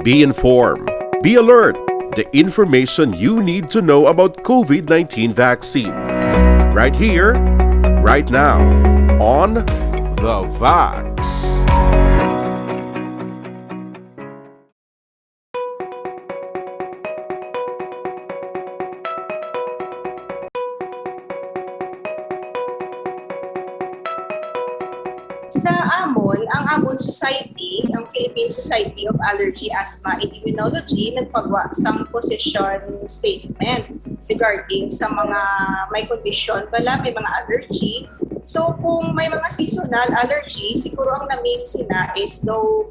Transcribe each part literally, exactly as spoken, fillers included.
Be informed. Be alert. The information you need to know about COVID nineteen vaccine. Right here, right now, on The Vax. Sa amon, ang amon society, ang Philippine Society of Allergy, Asthma, and Immunology, nagpagwa sang position statement regarding sa mga may kondisyon bala, may mga allergy. So kung may mga seasonal allergy, siguro ang na-mean sina is daw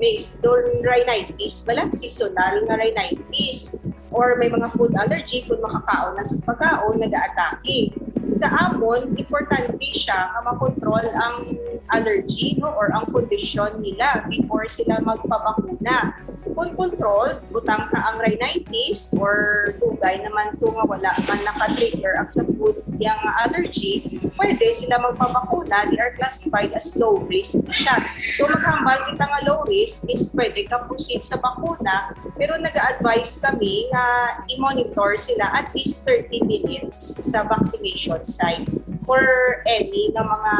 may don rhinitis bala, seasonal nga rhinitis, or may mga food allergy kung makakaon na sa pagkaon, nagaatake. Sa amon, importante siya nga makontrol ang allergy, no, or ang kondisyon nila before sila magpabakuna. Kung controlled, butang ta ang rhinitis or dugay naman to nga wala man naka-trigger ang sa food yang allergy, pwede sila magpabakuna. They are classified as low risk shot. So maghambal kita nga low risk is pwede ka proceed sa bakuna, pero nag-advise kami nga i-monitor sila at least thirty minutes sa vaccination site for any nga mga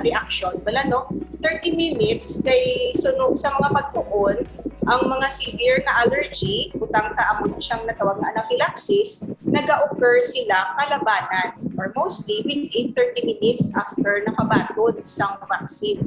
reaction bala, no? Thirty minutes kay suno sa mga pagtuon, ang mga severe nga allergy, butang ta amo siyang natawag nga anaphylaxis, naga-occur sila kalabanan or mostly within thirty minutes after nakabaton sang vaccine.